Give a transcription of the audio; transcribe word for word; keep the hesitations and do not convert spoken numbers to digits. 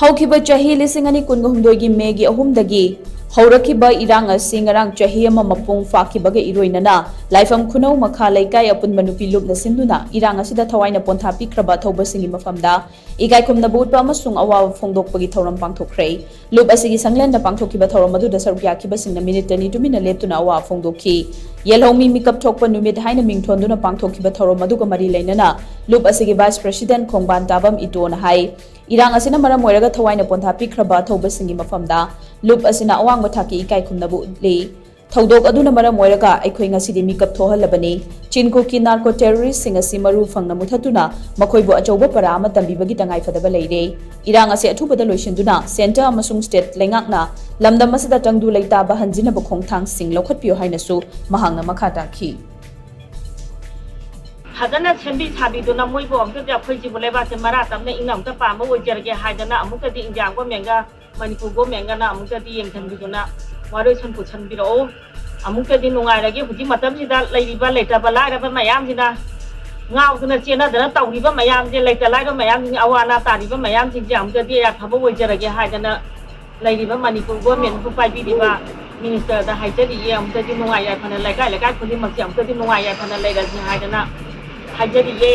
ꯍꯧꯈꯤꯕ ꯆꯍꯤ ꯂꯤꯁꯤꯡ ꯑꯅꯤ ꯀꯨꯟꯒ ꯍꯨꯝꯗꯣꯏꯒꯤ ꯃꯦꯒꯤ ꯑꯍꯨꯝꯗꯒꯤ ꯍꯧꯔꯛꯈꯤꯕ ꯏꯔꯥꯡ ꯑꯁꯤ ꯉꯔꯥꯡ ꯆꯍꯤ ꯑꯃ ꯃꯄꯨꯡ ꯐꯥꯈꯤꯕꯒ ꯏꯔꯣꯏꯅꯅ ꯂꯥꯏꯐꯝ ꯈꯨꯅꯧ ꯃꯈꯥ ꯂꯩꯀꯥꯏ ꯑꯄꯨꯟꯕ ꯅꯨꯄꯤ ꯂꯨꯞꯅ ꯁꯤꯟꯗꯨꯅ ꯏꯔꯥꯡ ꯑꯁꯤꯗ ꯊꯋꯥꯏꯅ ꯄꯣꯟꯊꯥ ꯄꯤꯈ꯭ꯔꯕ ꯑꯊꯧꯕꯁꯤꯡꯒꯤ ꯃꯐꯝꯗ ꯏꯀꯥꯏ ꯈꯨꯝꯅꯕ ꯎꯠꯄ ꯑꯃꯁꯨꯡ ꯑꯋꯥꯕ ꯐꯣꯡꯗꯣꯛꯄꯒꯤ ꯊꯧꯔꯝ ꯄꯥꯡꯊꯣꯛꯈ꯭ꯔꯦ꯫ ꯂꯨꯞ ꯑꯁꯤꯒꯤ ꯁꯪꯂꯦꯟꯗ ꯄꯥꯡꯊꯣꯛꯈꯤꯕ ꯊꯧꯔꯝ ꯑꯗꯨꯗ ꯁꯔꯨꯛ ꯌꯥꯈꯤꯕꯁꯤꯡꯅ ꯃꯤꯅꯤꯠ ꯑꯅꯤ ꯇꯨꯃꯤꯟꯅ ꯂꯦꯞꯇꯨꯅ ꯑꯋꯥ ꯐꯣꯡꯗꯣꯛꯈꯤ꯫ ꯌꯦꯜꯍꯧꯃꯤ ꯃꯤꯀꯞ ꯊꯣꯛꯄ ꯅꯨꯃꯤꯠ ꯍꯥꯏꯅ ꯃꯤꯡꯊꯣꯟꯗꯨꯅ ꯄꯥꯡꯊꯣꯛꯈꯤꯕ ꯊꯧꯔꯝ ꯑꯗꯨꯒ ꯃꯔꯤ ꯂꯩꯅꯅ ꯂꯨꯞ ꯑꯁꯤꯒꯤ ꯚꯥꯏꯁ ꯄ꯭ꯔꯦꯁꯤꯗꯦꯟꯠ ꯈꯣꯡꯕꯥꯟ ꯇꯥꯕꯝ ꯏꯇꯣꯅ ꯍꯥꯏ, ꯏꯔꯥꯡ ꯑꯁꯤꯅ ꯃꯔꯝ ꯑꯣꯏꯔꯒ ꯊꯋꯥꯏꯅ ꯄꯣꯟꯊꯥ ꯄꯤꯈ꯭ꯔꯕ ꯑꯊꯧꯕꯁꯤꯡꯒꯤ ꯃꯐꯝꯗ ꯂꯨꯞ ꯑꯁꯤꯅ ꯑꯋꯥꯡꯕ ꯊꯥꯛꯀꯤ ꯏꯀꯥꯏ ꯈꯨꯝꯅꯕ ꯎꯠꯂꯤ꯫ ꯊꯧꯗꯣꯛ ꯑꯗꯨꯅ ꯃꯔꯝ ꯑꯣꯏꯔꯒ ꯑꯩꯈꯣꯏ ꯉꯁꯤꯗꯤ ꯃꯤꯀꯞ ꯊꯣꯛꯍꯜꯂꯕꯅꯤ꯫ ꯆꯤꯟꯀꯨꯀꯤ ꯅꯥꯔꯀꯣ ꯇꯦꯔꯣꯔꯤꯁ꯭ꯠꯁꯤꯡ ꯑꯁꯤ ꯃꯔꯨ ꯐꯪꯅ ꯃꯨꯊꯠꯇꯨꯅ ꯃꯈꯣꯏꯕꯨ ꯑꯆꯧꯕ ꯄꯔꯥ ꯑꯃ ꯇꯝꯕꯤꯕꯒꯤ ꯇꯉꯥꯏꯐꯗꯕ ꯂꯩꯔꯦ꯫ ꯏꯔꯥꯡ ꯑꯁꯤ ꯑꯊꯨꯕꯗ ꯂꯣꯏꯁꯤꯟꯗꯨꯅ ꯁꯦꯟꯇꯔ ꯑꯃꯁꯨꯡ ꯁ꯭ꯇꯦꯠ ꯂꯩꯉꯥꯛꯅ ꯂꯝꯗꯝ ꯑꯁꯤꯗ ꯇꯪꯗꯨ ꯂꯩꯇꯥꯕ ꯍꯟꯖꯤꯟꯅꯕ ꯈꯣꯡꯊꯥꯡꯁꯤꯡ ꯂꯧꯈꯠꯄꯤꯌꯨ ꯍꯥꯏꯅꯁꯨ ꯃꯍꯥꯛꯅ ꯃꯈꯥ ꯇꯥꯈꯤ꯫ ꯐꯖꯅ ꯁꯦꯝꯕꯤ ꯁꯥꯕꯤꯗꯨꯅ ꯃꯣꯏꯕꯨ ꯑꯃꯨꯛꯇꯗꯤ ꯑꯩꯈꯣꯏꯁꯤꯕꯨ ꯂꯩꯕꯥꯛꯁꯦ ꯃꯔꯥ ꯇꯞꯅ ꯏꯪꯅ ꯑꯃꯨꯛꯇ ꯄꯥꯟꯕ ꯑꯣꯏꯖꯔꯒꯦ ꯍꯥꯏꯗꯅ ꯑꯃꯨꯛꯇꯗꯤ ꯏꯟꯗꯤꯌꯥ ꯒꯣꯔꯃꯦꯟꯒ ꯃꯅꯤꯄꯨꯔ ꯒꯣꯔꯃꯦꯟꯒꯅ ꯑꯃꯨꯛꯇꯗꯤ ꯌꯦꯡꯁꯤꯟꯕꯤꯗꯨꯅ ꯋꯥꯔꯣꯏꯁꯤꯟ ꯄꯨꯁꯤꯟꯕꯤꯔꯛꯑꯣ꯫ ꯑꯃꯨꯛꯇꯗꯤ ꯅꯨꯡꯉꯥꯏꯔꯒꯦ꯫ ꯍꯧꯖꯤꯛ ꯃꯇꯝꯁꯤꯗ ꯂꯩꯔꯤꯕ ꯂꯩꯇꯕ ꯂꯥꯏꯔꯕ ꯃꯌꯥꯝꯁꯤꯅ ꯉꯥꯎꯗꯅ ꯆꯦꯟꯅꯗꯅ ꯇꯧꯔꯤꯕ ꯃꯌꯥꯝꯁꯦ, ꯂꯩꯇ ꯂꯥꯏꯔ ꯃꯌꯥꯝꯁꯤꯡ ꯑꯋꯥ ꯑꯅꯥ ꯇꯥꯔꯤꯕ ꯃꯌꯥꯝꯁꯤꯡꯁꯦ ꯑꯃꯨꯛꯇꯗꯤ ꯌꯥꯐꯕ ꯑꯣꯏꯖꯔꯒꯦ ꯍꯥꯏꯗꯅ ꯂꯩꯔꯤꯕ ꯃꯅꯤꯄꯨꯔ ꯒꯣꯔꯃꯦꯟꯕꯨ ꯄꯥꯏꯕꯤꯔꯤꯕ ꯃꯤꯅꯤꯁꯇꯔꯗ ꯍꯥꯏꯖꯔꯤꯌꯦ꯫ ꯑꯃꯨꯛꯇꯗꯤ ꯅꯨꯡꯉꯥꯏ ꯌꯥꯏꯐꯅ ꯂꯩꯀꯥꯏ ꯂꯩꯀꯥꯏ ꯈꯨꯗꯤꯡꯃꯛꯁꯦ ꯑꯃꯨꯛꯇꯗꯤ ꯅꯨꯡꯉꯥꯏ ꯌꯥꯏꯐꯅ ꯂꯩꯔꯁꯤ ꯍꯥꯏꯗꯅ ꯍꯥꯏꯖꯔꯤꯌꯦ꯫